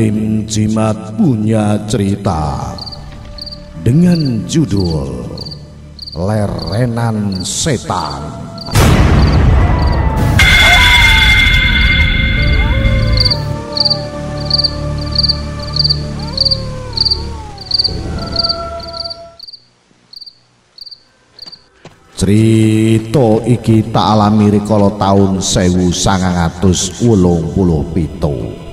Tim Jimat punya cerita dengan judul Lerenan Setan. Cerita iki tak alami rikala taun 1987.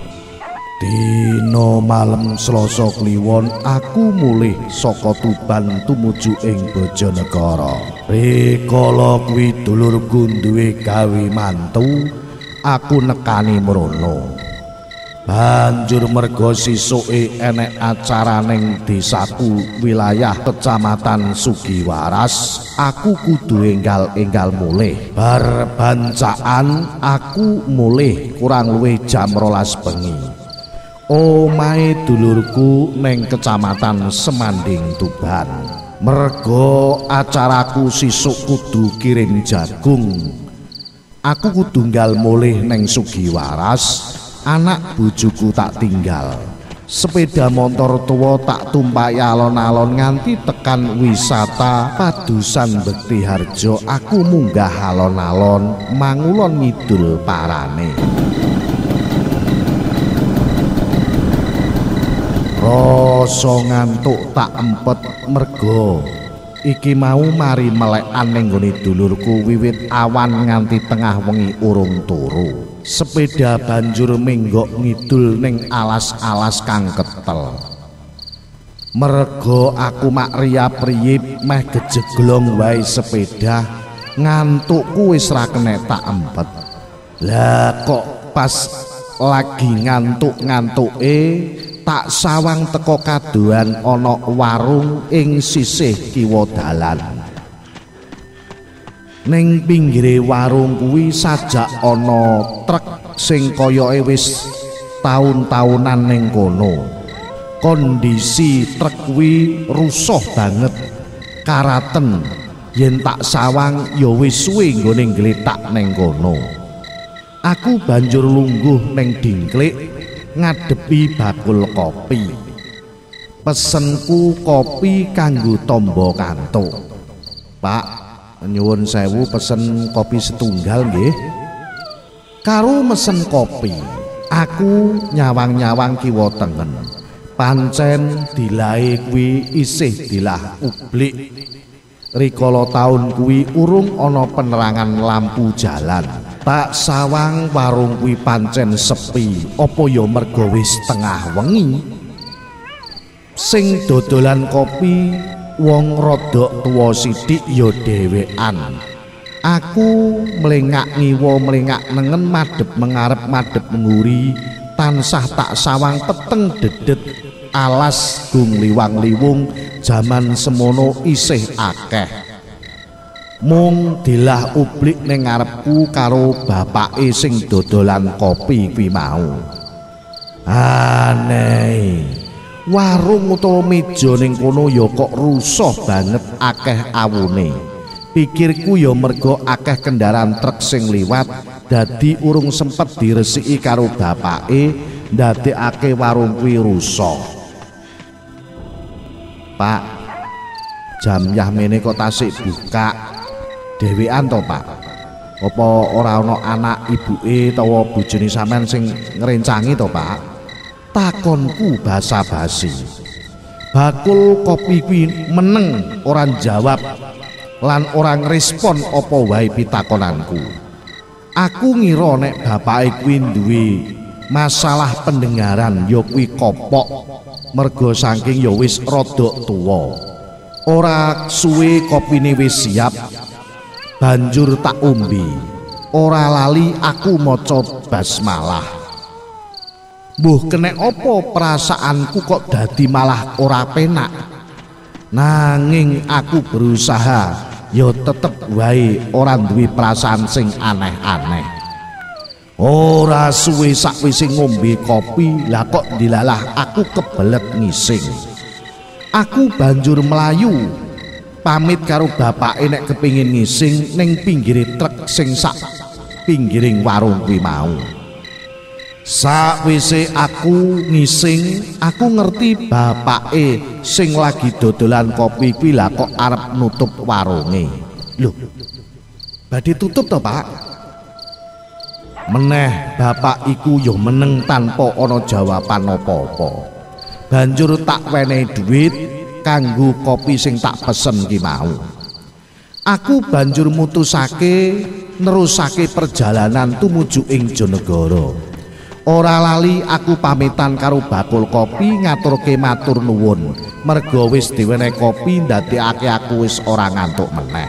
Dina malem Selasa Kliwon aku mulih saka Tuban tumuju ing Bojonegoro. Rikala kuwi dulurku duwe gawe mantu, aku nekani mrono. Banjur merga sisuke enek acara ning desaku wilayah Kecamatan Sugiwaras, aku kudu enggal-enggal mulih. Bar bancaan aku mulih kurang luwih jam 12 bengi. Omahe dulurku ning Kecamatan Semanding Tuban. Merga acaraku sisuk kudu kirim jagung, aku kudu nggal mulih ning Sugiwaras. Anak bojoku tak tinggal, sepeda motor tuwa tak tumpaki alon-alon nganti tekan wisata Padusan Bektiharjo. Aku munggah alon-alon mangulon ngidul parane. Rasa ngantuk tak empet merga iki mau mari melekan ning nggone dulurku wiwit awan nganti tengah wengi urung turu. Sepeda banjur menggok ngidul ning alas-alas kang ketel. Merga aku mak riyap-riyip meh gejeglong wae sepeda, ngantukku wis ra kenek tak empet. Lah kok pas lagi ngantuk-ngantuke tak sawang teko kadohan ana warung ing sisih kiwa dalan. Ning pinggire warung kuwi sajak ana truk sing koyoke wis taun-taunan ning kono. Kondisi truk kuwi rusuh banget, karaten. Yen tak sawang ya wis suwe nggone ngletak ning kono. Aku banjur lungguh ning dingklik ngadepi bakul kopi. Pesenku kopi kanggo tombo kantuk. Pak, nyuwun sewu pesen kopi setunggal nggih. Karo mesen kopi, aku nyawang-nyawang kiwa tengen. Pancen dilahe kuwi isih dilah ublik. Rikala taun kuwi urung ana penerangan lampu jalan. Tak sawang warung kuwi pancen sepi, apa ya merga wis tengah wengi. Sing dodolan kopi wong rodok tuwa sithik ya dhewean. Aku mlengak ngiwa mlengak nengen, madhep mengarep madhep menguri, tansah tak sawang peteng dedet alas gung liwang-liwung jaman semono isih akeh. Mung dilah ublik ning ngarepku karo bapake sing dodolan kopi kuwi mau. Aneh, warung utawa meja ning kono ya kok rusuh banget akeh awune. Pikirku ya merga akeh kendaraan truk sing liwat dadi urung sempet diresiki karo bapake ndadekake warung kuwi rusuh. Pak, jam yah mene kok tasik buka dhewean to, Pak? Apa ora ana anak ibuke utawa bojone sampean sing ngrencangi to, Pak? Takonku basa-basi. Bakul kopi kuwi meneng, ora jawab lan ora ngrespon apa wae pitakonanku. Aku ngira nek bapake kuwi duwe masalah pendengaran ya kuwi kopok merga saking ya wis rodok tuwa. Ora suwe kopine wis siap, banjur tak ombe. Ora lali aku maca basmalah. Mbuh kenek apa perasaanku kok dadi malah ora penak. Nanging aku berusaha ya tetep wae ora duwe perasaan sing aneh-aneh. Ora suwe sakwise ngombe kopi, lah kok dilalah aku kebelet ngising. Aku banjur mlayu pamit karo bapake nek kepingin ngising ning pinggire truk sing sak pinggiring warung kuwi mau. Sakwise aku ngising, aku ngerti bapake sing lagi dodolan kopi kuwi lah kok arep nutup warunge. Lho, badhe tutup to, Pak? Meneh bapak iku yo meneng tanpa ana jawaban apa-apa. Banjur tak wenehi dhuwit kanggo kopi sing tak pesen ki mau. Aku banjur mutusake nerusake perjalanan tumuju ing Jonegoro. Ora lali aku pamitan karo bakul kopi ngaturke matur nuwun merga wis diwenehi kopi ndadekake aku wis ora ngantuk meneh.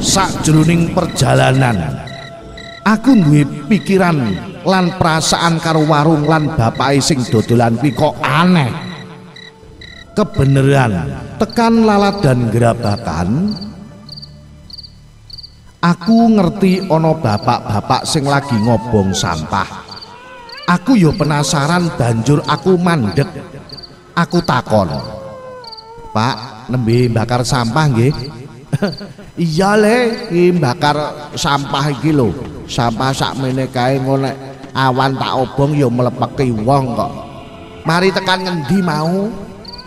Sakjroning perjalanan aku duwe pikiran lan perasaan karo warung lan bapake sing dodolan kuwi kok aneh. Kebeneran tekan laladan Grabakan, aku ngerti ana bapak-bapak sing lagi ngobong sampah. Aku yo penasaran, banjur aku mandek. Aku takon, "Pak, nembe bakar sampah nggih?" "Iya le, iki bakar sampah iki lho. Sampah sakmene kae engko nek awan tak obong yo mlepeki wong kok. Mari tekan ngendi mau?"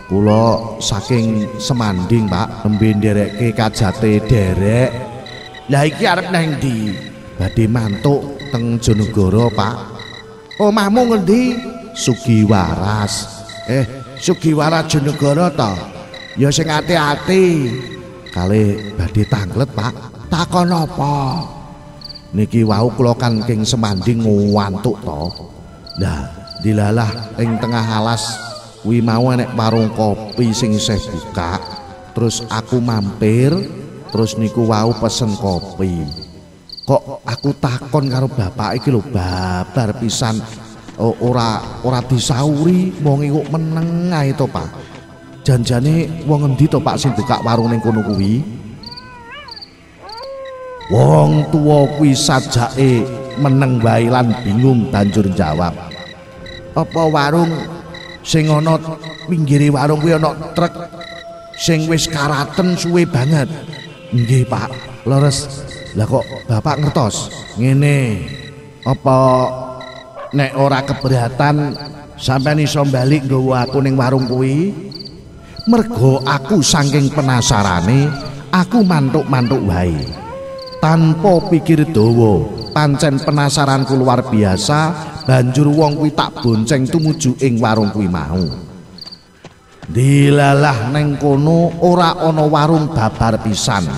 "Kula saking Semanding, Pak, nembe nderekke kajate derek." "Lah iki arep nang ndi?" "Badhe mantuk teng Jonegoro, Pak." "Omahmu ngendi?" "Sugiwaras." "Sugiwaras Jonegoro to? Ya sing ati-ati." "Kalih badhe tanglet, Pak." "Takon apa?" "Niki wau kula kan king Semanding ngantuk to. Lah dilalah ing tengah alas kuwi mau enek warung kopi sing isih buka. Terus aku mampir, terus niku wau pesen kopi. Kok aku takon karo bapak iki lho babar pisan, ora disauri, wong iku meneng ae to, Pak. Janjane wong endi to, Pak, sing buka warung ning kono kuwi?" Wong tuwa kuwi sajake meneng wae lan bingung banjur jawab, "Apa warung sing ana pinggire warung kuwi ana truk sing wis karaten suwe banget?" "Nggih, Pak, leres." "Lah kok bapak ngertos?" "Ngene, apa nek ora keberatan sampean iso balik nggawa aku ning warung kuwi?" Mergo aku saking penasarane, aku mantuk-mantuk wae. Tanpa pikir dawa, pancen penasaranku luar biasa, banjur wong kuwi tak bonceng tumuju ing warung kuwi mau. Dilalah neng kono ora ana warung babar pisan.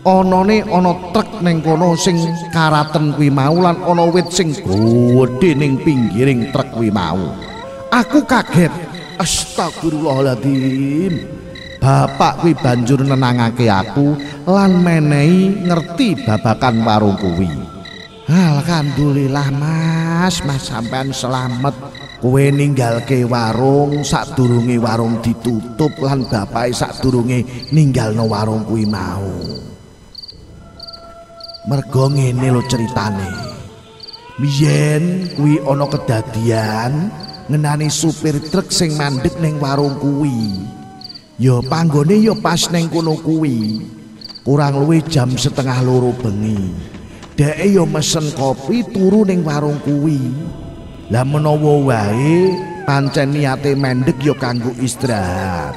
Anane ana truk neng kono sing karaten kuwi mau lan ana wit sing gedhe ning pinggiring truk kuwi mau. Aku kaget. Astagfirullahaladzim. Bapak kuwi banjur nenangake aku lan menehi ngerti babakan warung kuwi. "Alhamdulillah, Mas, Mas sampean selamat. Kowe ninggalke warung sadurunge warung ditutup lan bapake sadurunge ninggalno warung kuwi mau. Mergo ngene lho ceritane. Biyen kuwi ana kedadian ngenani supir truk sing mandek ning warung kuwi. Ya panggone ya pas ning kono kuwi. Kurang luwih jam 1:30 bengi. Dheke ya mesen kopi turu ning warung kuwi. Lah menawa wae pancen niate mendek ya kanggo istirahat.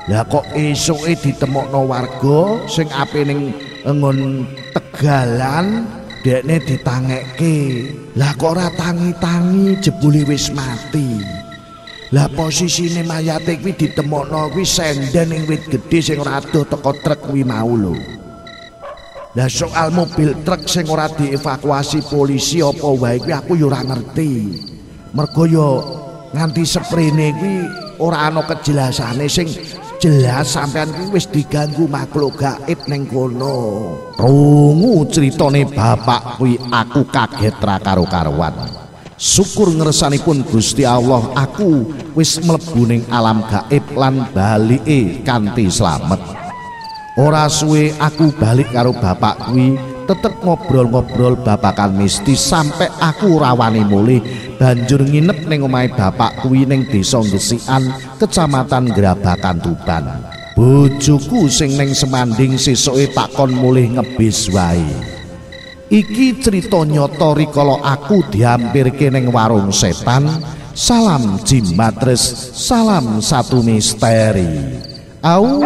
Lah kok esuke ditemokno warga sing ape ning nggon Tegalan, dekne ditangekke. Lah kok ora tangi-tangi jebule wis mati. Lah posisine mayate kuwi ditemokno kuwi senden ning wit gedhe sing ora adoh teko truk kuwi mau lho. Lah soal mobil truk sing ora dievakuasi polisi apa wae kuwi aku ya ora ngerti. Mergo ya nganti seprene kuwi ora ana kejelasane. Sing jelas sampean kuwi wis diganggu makhluk gaib ning kono." Krungu critane bapak kuwi aku kaget ra karo-karuan. Syukur ngersanipun Gusti Allah aku wis mlebu ning alam gaib lan balike kanthi slamet. Ora suwe aku balik karo bapak kuwi tetep ngobrol-ngobrol babakan mistis sampai aku rawani mulih banjur nginep ning omahe bapak kuwi ning desa Gesikan, Kecamatan Grabakan, Tuban. Bojoku sing neng Semanding sesuke takon mulih ngebis wae. Iki cerita nyata rikala aku diampirke neng warung setan. Salam Jimatres, salam satu misteri. Au.